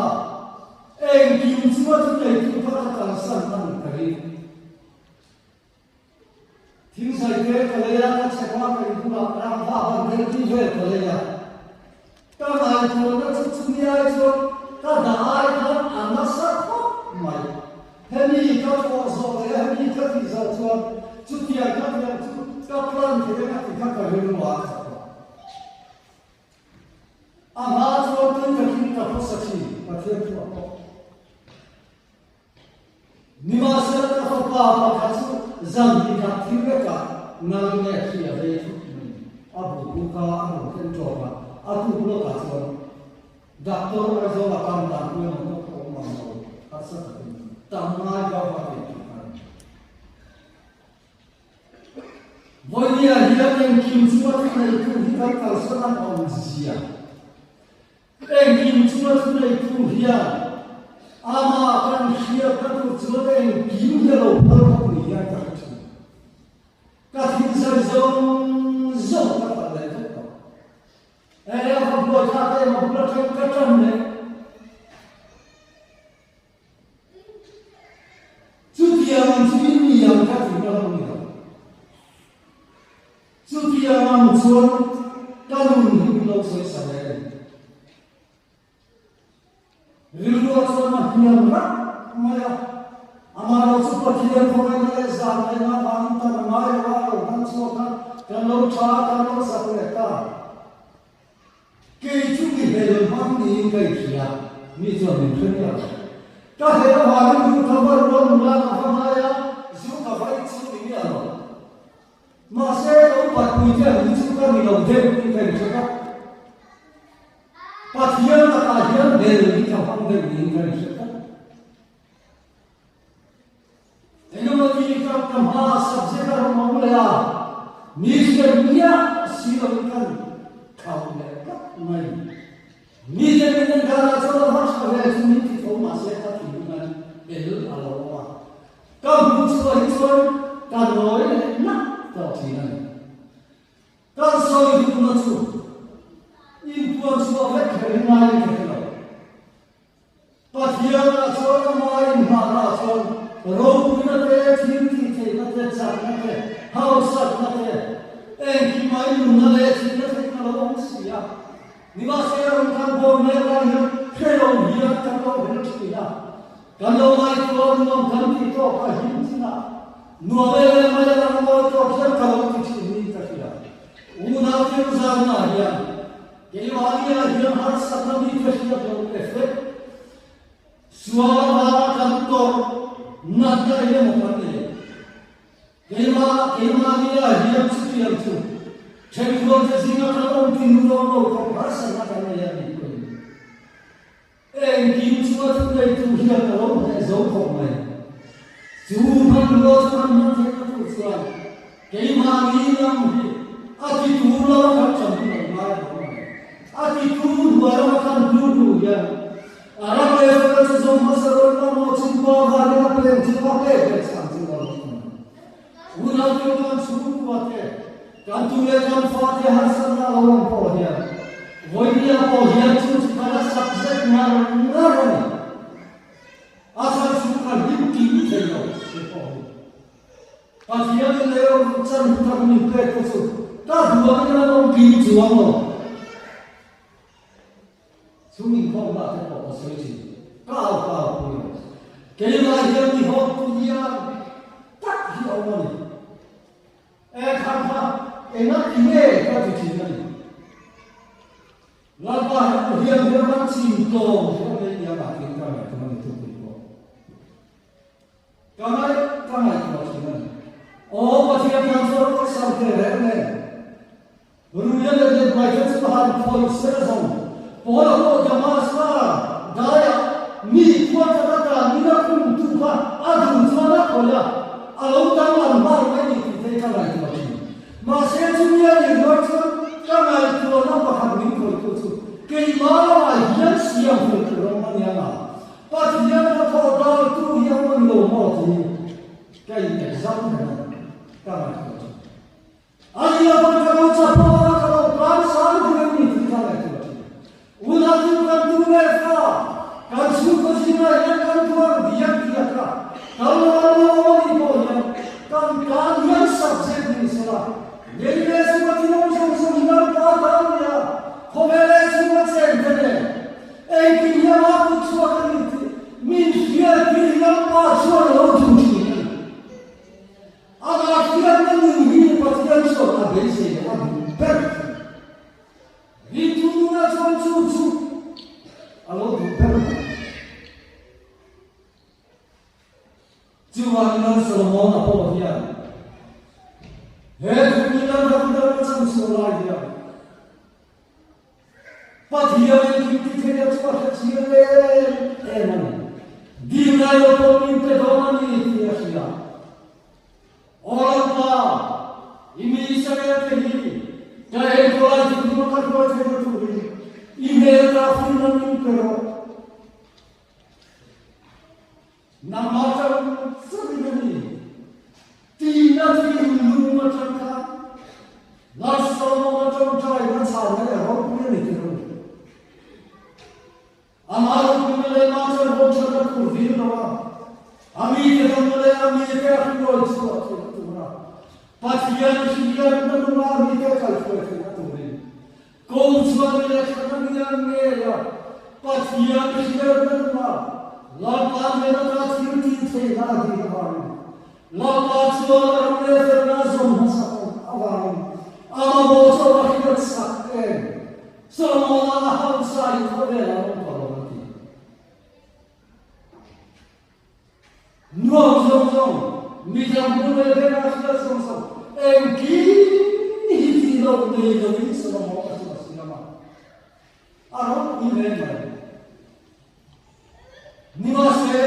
engkim chu a thuneitu kha ka kalsan a ni ka ring. Thingzai te ka lei a, ka chhek a, ka inbulah rangva ban vel tih vel ka lei a. Ka ngaihtuahna chu chumi ai chuan ka dah ai khan a nasa khawp mai. Hemi ka thawh zawh leh hemi ka tih zawh chuan chutiang ka tiang chu ka plan thei ang a ti kha ka rilru ah a khat tawh. A hma chuan tui takin ka khawsa thin, Pathian thu a pawh. Nimahsela ka fapa pakhat chu zan hnih thil vekah nal nge hri a vei thut mai. A bu bu kha a rawn thleng ṭawk a, a tuk lawkah chuan Doctor Aizawla kan dan pui emaw pawh ka awm ang lo, harsa takin tam ngai va va tih tih khan. Vawinia hian engkim chu a thuneitu hi kan kalsan a awmzia. Engkim chunga thuneitu hian amah kan hriatna tur chuan engkim hi a lo phal bawk ni hian ka hre thin. Ka thinzai zawng zawng ka palh leh vek tawh. E, a va buai thlak em, a bul atang ka tan leh. Chutiang ang chu in ni ang ka tih na lo ni lo. Chutiang ang chuan ka nun hi min lo sawi sa ve a ni. Rilruah chuan a hniam rak mai a, amah lo chu Pathian khawngaihna leh zangaihna avangin tan a ngai lo a, a lo hmang chhuak a, kan lo tha a, kan lo zak leh ta. Kei chu mi hel hmang niin ka inhria, mi chuan min hre miah lo. Ka hel avangin zu ka va rual nula ka va ngai a, zu ka va in chu ni miah lo. Mahse, ka upat pui te ang hi chu ka ni lo deuh in ka inhre tlat. Pathian lakah hian hel hi ka hmang deuh niin ka inhre tlat. Engemaw ti ka ka hma subject a rawn awm leh a, mi hriat miah si loin kan khauh leh tlat mai. Mi te min en danah chuan a va tha ve chu min ti tho mahse ka thinlung an el a lo awm a, ka hmuh chhuah hi chuan ka nawi leh nak tawh thin a ni. Kan sawi duhna chu inpuan chhuah vek kher hi ngaiin ka hre lo. Pathianah chuan ama inhmahna chuan ropuina te, thil tihtheihna te, chakna te, hausakna te, engkim a inunna leh thihna theihna lo awm si a. Nimahsela rawn kan bawm mek lai hian hre lo hian kan lo hel thin a, kan lo ngaihtuah nuam kan tih tawk a him chin a, nuam em em mai a lang mawi tawk hian ka lo ti thin niin ka hria. Unau Tiruzana hian Keimahniah hian harsatna mite hriat loh effect sual avanga kan tawrh. Natna eng emaw kan nei. Keimah, keimahnia hian chutiang chu ṭhenrualte zinga kan awm tin ruang lo khawp harsatna kan nei a nih pawhin engkim chunga thuneitu hian ka lo hneh zo khawp mai. Chu hmanrua chu kan hman theihna tur chuan keimahni lam hi a ti tur lama kan ṭan hun an ngai lo mai. A ti tur hnuai lama kan hnu hnu hian A ram leh fela chu zawm hmasa rawn la maw chhungkua avangin a peng chu a pek leh chhan chu a rawn awm. Unau te kan chhungkua te, kan tu leh kan fa te harsatna a lo awm pawh hian vawinia pawh hian chu chu ka la sak zet ngar ngar a ni. A chhan chu ka hlim kim thei lo te pawh hi. Pathianin lei rawng chan tak min pek te chu ka duangin an awm kim chuang lo. Chung inkhawmna te pawh ka sawi thin. Ka au ka au pui lo. Keimah hian mi hawktu hian tak hi a awm a ni. E kha kha enga ti nge ka ti thin a ni. Lalpa hian hian ram chim tawng hi a nei nia mah tiin ka ngaihtuah a ni thupui pawh. Ka ngaih ka ngaihtuah thin a ni. Aw Pathian tan chuan awlsam teh reng nen. Ruia leh Letmaite chu han khawih sel zawng. Paula pawh Damaska daiah mi khuat khat ata nila khum tu kha a duh chuan a khawih a, a lo dang lam nghal mai ni tih te ka ngaihtuah thin. Mahse chumi a nih rual chuan ka ngaihtuahna pakhat min khawihtu chu keimah lamah hian siam fel tur a awm a nia nga, Pathian hnathawh daltu hi a awm a ni lo maw tiin ka in exam reng a ni, ka ngaihtuah thin. A nia pawn ka lo chapawh a, ka lo tlan sang tur em ni tih ka ngaihtuah thin. Unau chu kan tu leh fa, kan chhungkaw zingah hian kan tuar diak diak a, kan lo an lo awm a nih pawh hian kan tan hian subject ni sela, lei leh chunga thil awm zawng zawng hi Lalpa ta a ni a, khawvel leh chunga cheng te nen engkim hi amah kut chhuak a ni tih min hriattir hi Lalpa chuan a lo duh thin a ni. Amah hriatna nun hi Pathian chuan a beisei leh a duh ber thin. Rintu nunah chuan chu chu a lo duh ber mai. Chuvangin Lal Solomon-a pawh hian he thupui Lal Davida a chan chhuah lai hian Pathianin thiltitheia chu a hre chiang em em a ni. Dil ngai lo pawh min pe dawn a ni tih a hria. Aw Lalpa, i mi Israel te hi ka enkawl ai thil hma ka hruai theihna turin i hmel ka finna min pe rawh. Nangmah chang chauhin a ni. Tina thin lung atang khan Lal Solomon-a tawngtaina chhanna leh ropui a ni tir a ni. Amah ropuina leh mah chuan hawn thatna tur vil lo a, a mite damna leh a mite a hruai chhuah theihna tura Pathian hriatna nunga a mite a kaihhruai theihna turin Ko chuan leh thlanania ngei a Pathian hriatna nunga Lalpa hnen ata thil tih theihna a dil avangin, Lalpa chuan a ram leh felna a zawm hmasa tawh avangin a mamawh chu a va hriat sak em? Solomona a hausa in khawvelah a awm tawh lo an ti. Nuam zawng zawng, midang hmu leh beng a hriat zawng zawng, engkim hi tih loh nei loin Solomon a chu a siam a, a ropui hle mai. Nimahse,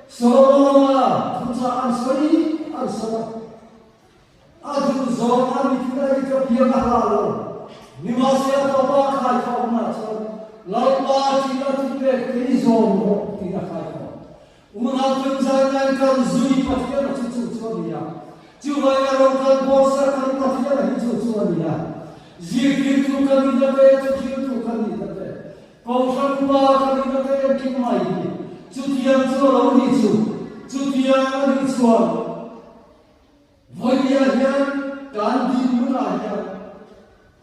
Solomona thuchah an sawi an sawi a, a duh zawng a mitin a Ethiopia a hlah lo. Nimahse, a fapa khaikhawmna chuan Lalpa thil a ti pek kei zawm rawh tiin a khaikhawm. Unau Tlungzai kan zui Pathian a chu chu chu a ni a, chuvai a rawn kal bawr ser kan Pathian a hi chu chu a ni a, zirtirtu ka nihna te, thuhriltu ka nihna te, kohhran upa ka nihna te engkim mai hi chutiang chu a lo nih chu, chutiang a nih chuan Vawiah hian kan dinhmunah hian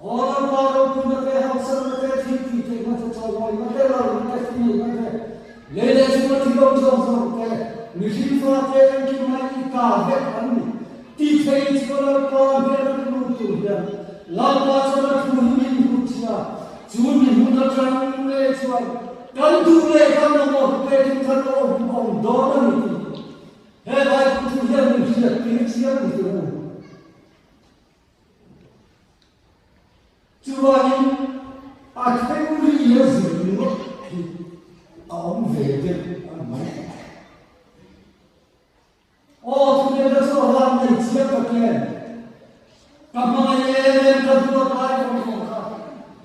Aw Lalpa ropuina te, hausakna te, thil tih theihna te, chawimawina te, lalna te, thuneihna te, lei leh chunga thil awm zawng zawng te, mihring fate engkim mai i ta vek an ni. Ti thei chu Lalpa hmel a lut tur hian Lalpa chuan a thu hi min hmu thin a, chu mi hmun atang ngei chuan kan duh leh kan mamawh pekin kan awm awm dawn a ni tih. Chuvangin a theory a zir ringawt hi a awm ve deuh a ni mai. Aw thunena chu a van nei chiang tak em? Ka hmangaih em em ka duat lai vawng vawng kha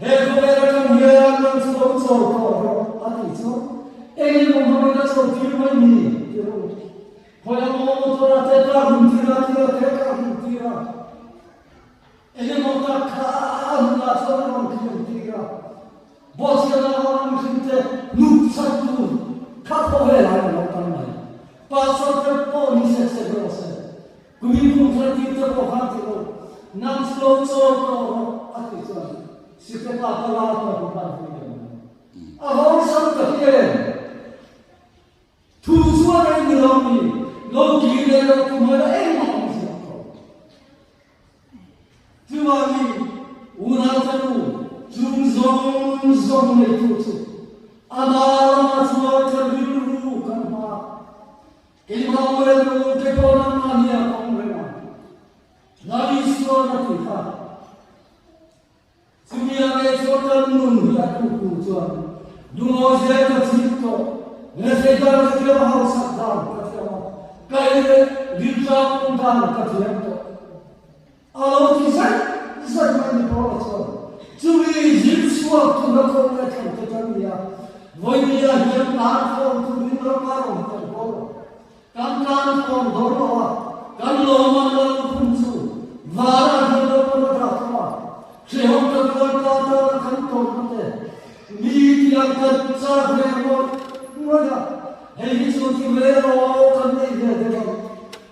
he khawvel atang hian nang chu lo chawl tawh rawh a tih chu eng emaw hmangin a chawl tir mai ni ti rawh u. Khawi a maw motor a te tlak hun tir a tir a te tlak hun tir a eng emaw tak kha a hunah chuan a rawn thlir tir a. Bawhchhiatna avanga mihringte hnuk chhat tur kha khawvelah an lo kal mai. Pastor te pawh ni sek sek rawh se. Kumin kum thar tir te pawh khan ti lo. Nang chu lo chawl tawh rawh a tih chuan Site pa ka la tawh hi khan vui leh mai. A hawisam ta hian thu chuan a in lo mi lo kir leh lo tum a la engmah awm ziah tawh. Chuvangin, unaute nu, chung zawng zawng neitu chu amah lamah chuan ka rilru kan hma a, keimah awm reng lo, kei pawh nangmah nia ka awm reng ang, Lal Isua'n a ti kha. Chumi a ngei chuan kan nun hi a tuk tur chuan lungawi zel ka chhip tawh, rethei dan ka thiam a, hausak dan ka thiam a, ka ei leh rilṭam awm dan ka thiam tawh. A lo ti zet zet mai ni Paula chuan chumi zir chhuak tura kawng leh thlan te tan nia, vawinia hian tan khawm turin ram a rawn tel bawk. Kan tan khawm dawn lo a, kan lawmman lal lukhum chu vara hian lo pawn a dah tawh a, hrehawm ka tuar ta tana kan tawrhna te mi tiang kan char ve ngawih ngawih a, hei hi chu ti ve lo kan nei ve deuh ang.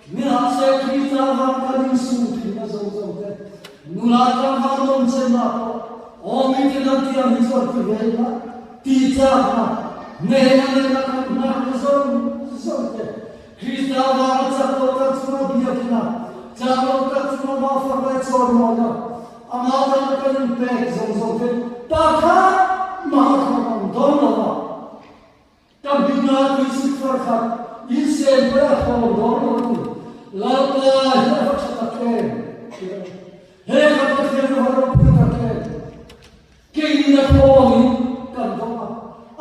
Nihahse Krista vang kan insum thin a zo zo te, nula tlangval nawmchenna pawh aw mi ti dang tiang hi chuan ti ve ila ti chakna nena nena kan hnarna zawng zawng te, Krista vanga chak lo tak chunga biakina chak lo tak chunga mafak leh chawimawi a, amah tana kan inpek zawng zawng te pakhat mah a thawm ang dawn lo a. Ka hming a tui sik far khat in sen pawh a thawn dawn lo a ni. Lalpa hi a va tha tak em? Ti a. He ka Pathian a va ropui tak em? Keinin a thawngin kan dawng a,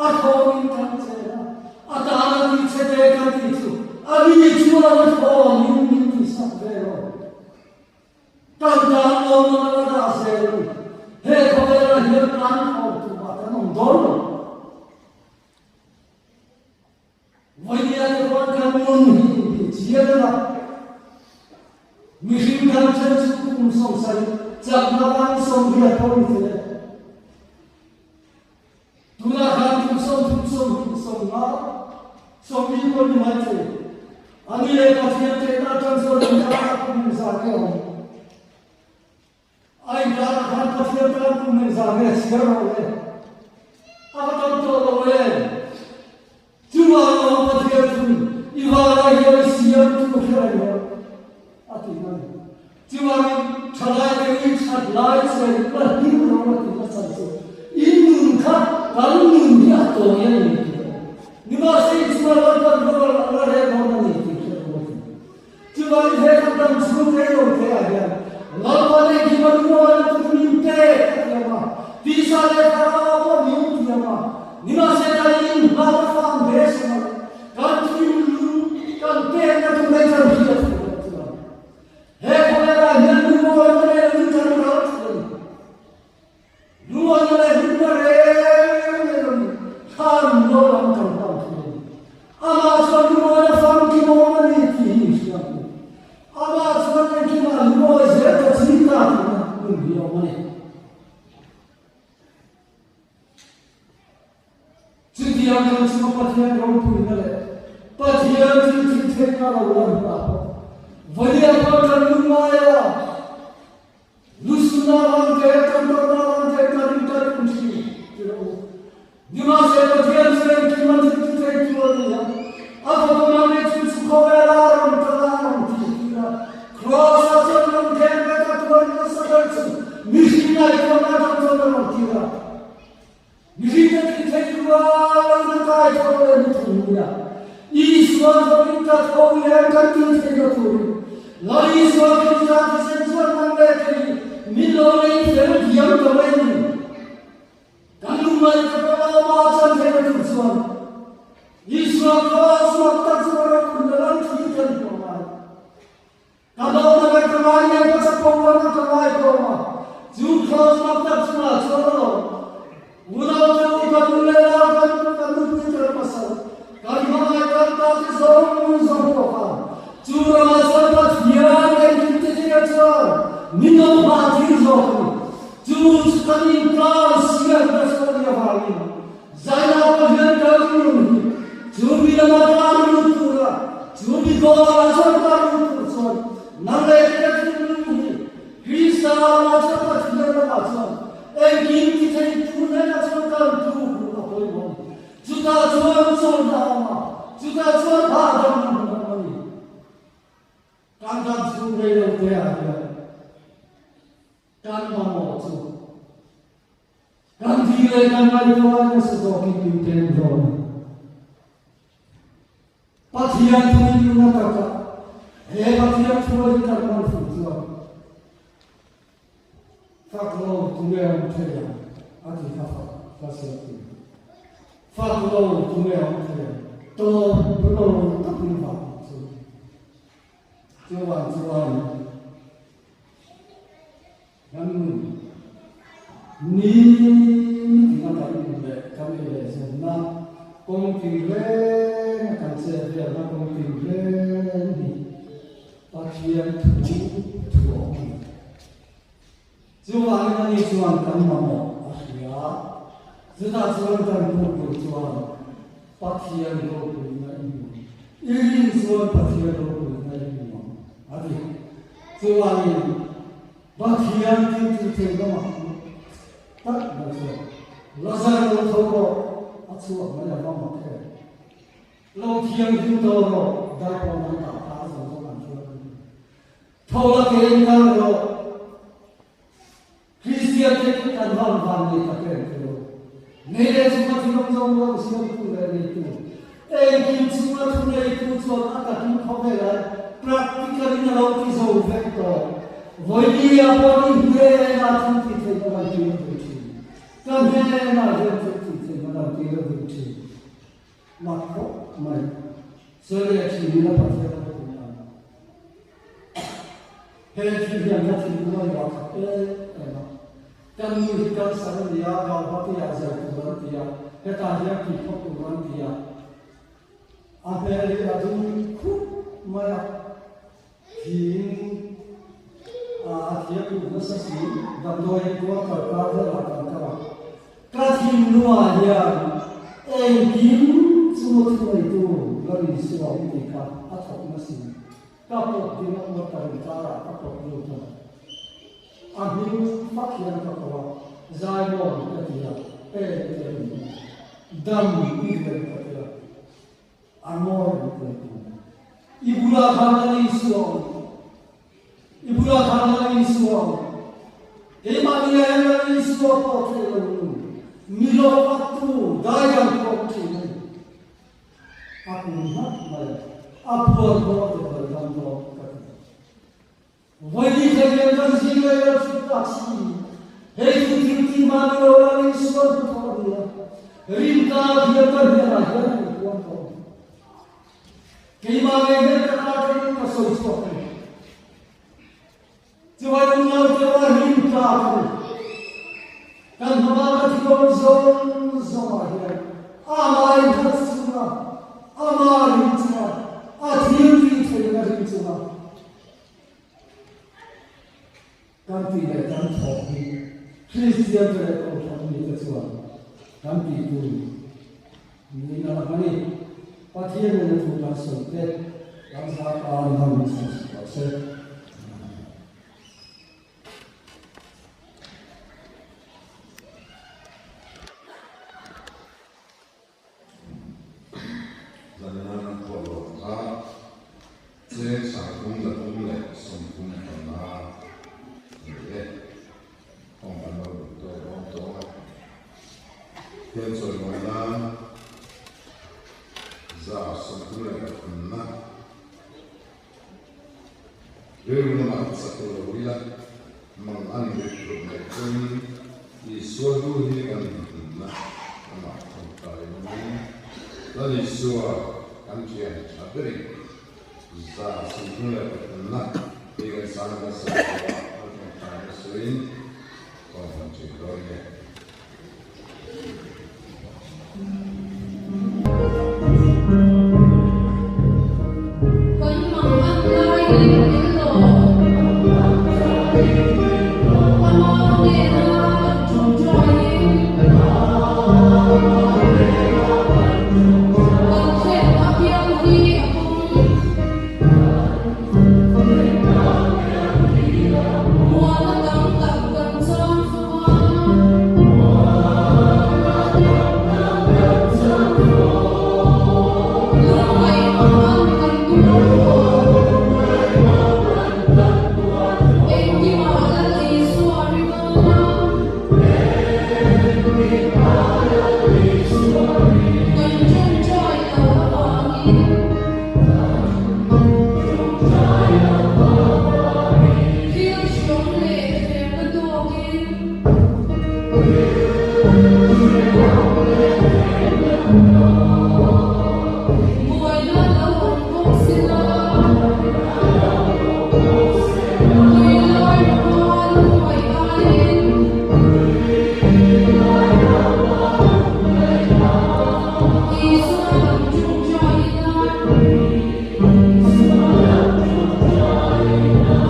a thawngin kan chen a, a tana tih che te kan tih chu a ni chuan a thawngin min tihsak ve lo. Kan tan awm ang a dah zel a ni. He khawvelah hian tan thawng tumah kan awm dawn lo. Vawinia te pawh kan nun hi inti chian a, mihring kan then chu kum sawmsarih chakna van 80 pawh ni thei e. Tunah khan kum 30 20 50 40 pawh ni mai thei. Ani leh Pathian tehna atang chuan inkarah kum engzah nge awm? A inkarah khan Pathian tan kum engzah nge chhiar rawh le? A va tam tawh lo em? Chuvang lo Pathian chu i vanah hian i siam tu kher a ni lo a ti na ni. Chuvangin thalai te i that lai che la hlim rawh a ti na chan chu i nun kha kan nun hi a tawi a ni ti rawh. Nimahse i chunga Lalpan rawh a la rel dawn a ni tih hriat rawh a ti. Chuvangin he kan dam chhung rei lo te ah hian Lalpa nei khi va lungawi na chu min pek a tiam a, tisa leh thlarau pawh min tiam a, nimahse kan inhmang a fang ve sem a, kan thinlung kan pekna tur hi kan hriat fuh loh chuan he khawvelah hian lungawi na leh nun kan ral thei a ni. Lungawi leh hlimna reng reng a ni, thlan lo lam kan pan thei a ni. Amah chuan lungawi a famkim awm a ni tih hi hria ang u. Amah chuan engkimah lungawi zel ka ching ta tihna nun hi a awm a ni. Chutiang kan chunga Pathian ropuina leh Pathian thil thil theihna lo lan hunah pawh vawiin pawh kan lungngai a. Lusuna vang te, Tangtawna vang te kan in kan um thin ti rawh u. Nimahse Pathian chu engkim a thil ti thei tu a ni a, a fapa mahni chu chu khawvel a rawn kal a, a rawn thih tir a. Kraws ah chuan rawn khen vek a, tuarin nasa ber chu mihring ngaihtuahna atang chuan a rawn tir a. Mihring te thil thei tu a lo na kai tho leh ni thung nia. Isua zawkin ka tho leh kan ti thei lo turin Lal Isua Krista thisen chuan nang leh kei min lo lei fel diam tawh e ni. Engkim ti thei tu hnenah chuan kan tluk luh a pawimawh a ni. Chutah chuan chawlhna a awm a, chutah chuan hahdamna hmun a awm a ni. Kan dam chhung rei lo te ah hian kan mamawh chu kan thi leh kan ngaihtuah nasa zawkin min pek dawn a ni. Pathian thu in nuna taka he Pathian thu a hi kan man fuh chuan fak lo tunge awm thei ang a ti kha fak ka siam thin. Fak lo tunge awm thei ang tawp lo takin vang chu chuvang chuan Kan ni tina kan in leh kan ei leh zawnna kawng tinreng a kan chet velna kawng tinreng hi Pathian thu thu a awm a ni. Chuvangin ani chuan kan mamawh a hria. Chutah chuan kan hmuh tur chuan Pathian ropuina i hmu. I rin chuan Pathian ropuina i hmu ang a ti. Chuvangin Pathian thil chu thei lamah tak mai chuan Lazar lo tho rawh a chhuak mai a va mak em. Lo thianghlim tawh rawh darpawn an dah kha a zawng zawng an hruai mai thei. Tho la ke in kal rawh. Kristian te chu kan van van nei tak em ti lo. Nei leh chunga thil awm zawng zawng siamtu leh neitu, engkim chunga thu neitu chuan a takin khawvelah practical in a lo ti zo vek tawh. Vawinia pawh ni hnenah thil tih theih a lan tir a duh thin. Ka hnenah hian thil tih theih a lan tir a duh thin. Mak khawp mai. Sawi leh thin ila Pathian a ropui ang. He thil hian ka thinlung a luah khat em em a. Kan nu hi cancer a ni a, Gauhati-ah zai tur an ti a, hetah hian tih phawt tur an ti a. A hmel hi a dum khup mai a, thing a thiam duh nasa si, damdawi hi kual kal kar velah kan kal a. Ka thinlungah hian engkim chu thuneitu Lal Isua awm tih kha a thawk nasi. Ka pawt ding a pawt ta reng karah ka pawt lut a. A hming fak hian ka ko a, Zaimawn ka ti a, e ti a ni. Dam i duh em ka ti a, a ngawi ang ti a ti. I bulah khan Lal Isua awm. I bulah khan Lal Isua awm. Keimahni ah hian Lal Isua pawh theih lo nu, mi lawk a tu dai ang pawh thin a ni. A kum hmak mai a, a puan pawh a dawh lo dam dawn ka ti. Vawi thei kan zing leh lo thut tak si, hei chu thil ti mahni lo la rin sual hnu thawh a ni a, rin ka hian ka hnenah hian a inpuang tawh a ni. Keimah ngei hian ka kar theiin ka sawi chhuak a ni. Chuvai unau te a rin tlak a ni. Kan hmama ka thi dawn zawng zawngah hian amah innghat chunga, ama rin chunga, a thil tih theihna rin chunga kan tih leh kan thawh hi Kristian te leh Kohhran mite chuan kan tih tur niin a lang a ni. Pathianin a thu kan sawi te kan za tan hman min sawi sak lo se. Zanna thawhlawm kha cheng sangthum zathum leh sawmthum panga a ni e. Hawng kan lo duh tawk dawn tawh a. Thian chawimawi nan 33%na rilru lamah chak lo ila mang an rit ruk mai chuan Isua hnu hi kan hmunna amah thawmtai awmin Lal Isua kan thian tha berin 33%na hi kan sang nasa tawh a, an thawmtai nasain kawng kan ṭhin dawn nge. Kan mang an laiin min lawm. Ama hnena kan ṭawngṭaiin kan thlen apiang hi a pawm. Muana tam tak kan chang fo a. Buaina lo awm bawk se la, tui lai rual hnuai aiin. Isua lam ṭawngṭaiin a.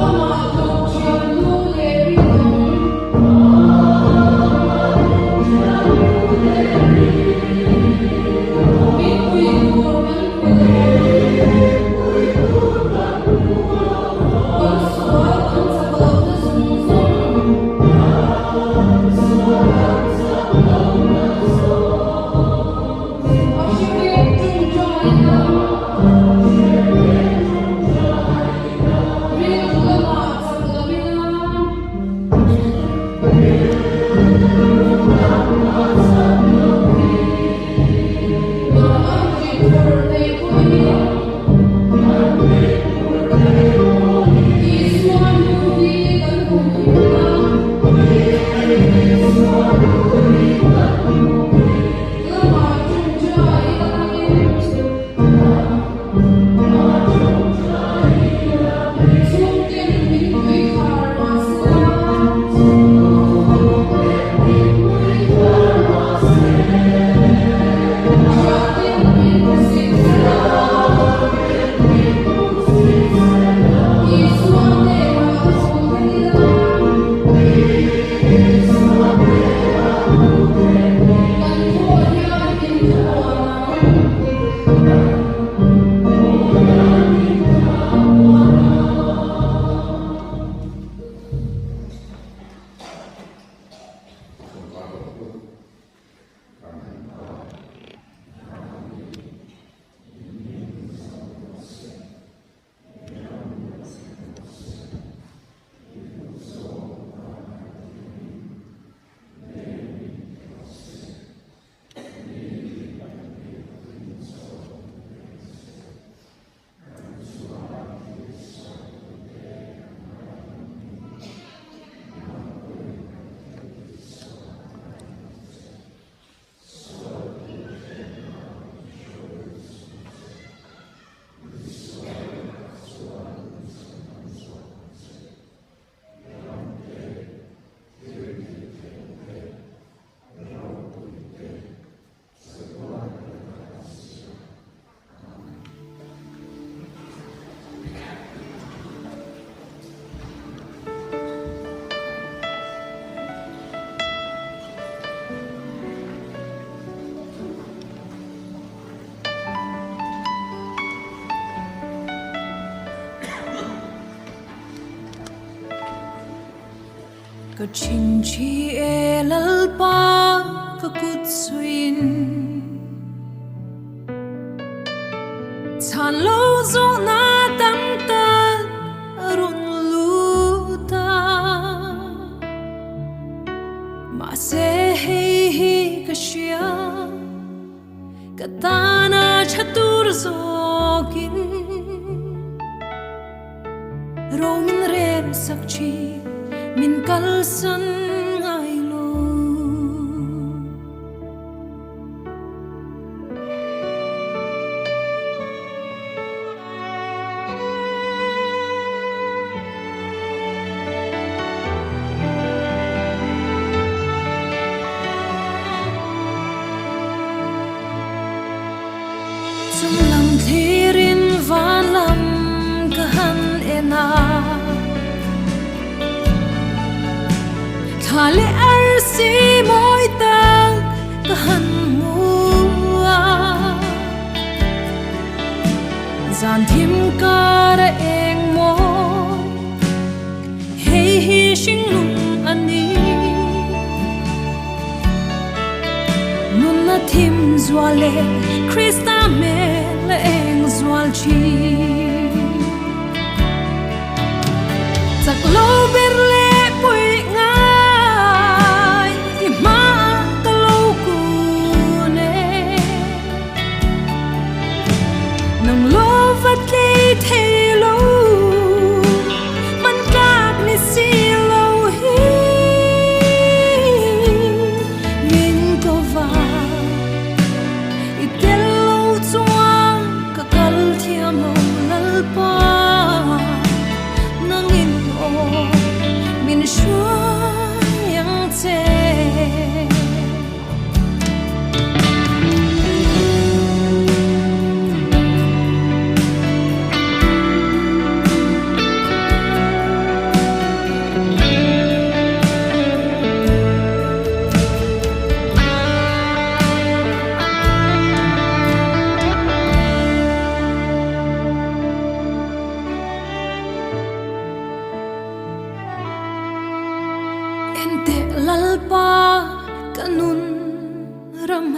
Amah tlawk ṭhian lu leh rinawm. Min pui tur kan hmu lo. Kan sual kan chak lohna zawng zawng. A hrepek ṭawngṭaina. Rilru lamah chak loina. Nang ang rit phur nei pawhin. Isua hnu hi kan humhimna. Lamah ṭawngṭai langin. Chhungten min pui khar mah se la. Thianten min hmusit se la. Isua hnenah thu thlen ila. Kan thaw hian min thawn ang. Ka chingchi e Lalpa ka kut suiin Chhan lo zawhna tam tak a rawn lut a. Mahse hei hi ka hria, ka tana tha tur zawkin Ro min rem sak thin, min kalsan ngai lo. Chung lam thlirin van lam ka han en a, thla leh arsi mawi tak ka han hmu a, zan thim kar a eng maw hei hi hringlung a ni. Nunna thim zual leh Krista hmel a eng zual thin. Chak lo ber leh puih ngai i hmaah ka lo kun e. Nang lo va tlei thei lo, hman tlak ni si lo hi min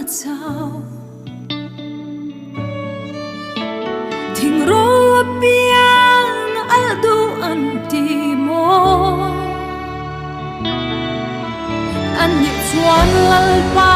chau. Thing ro apiang alh duh an ti maw? An nih chuan Lalpa.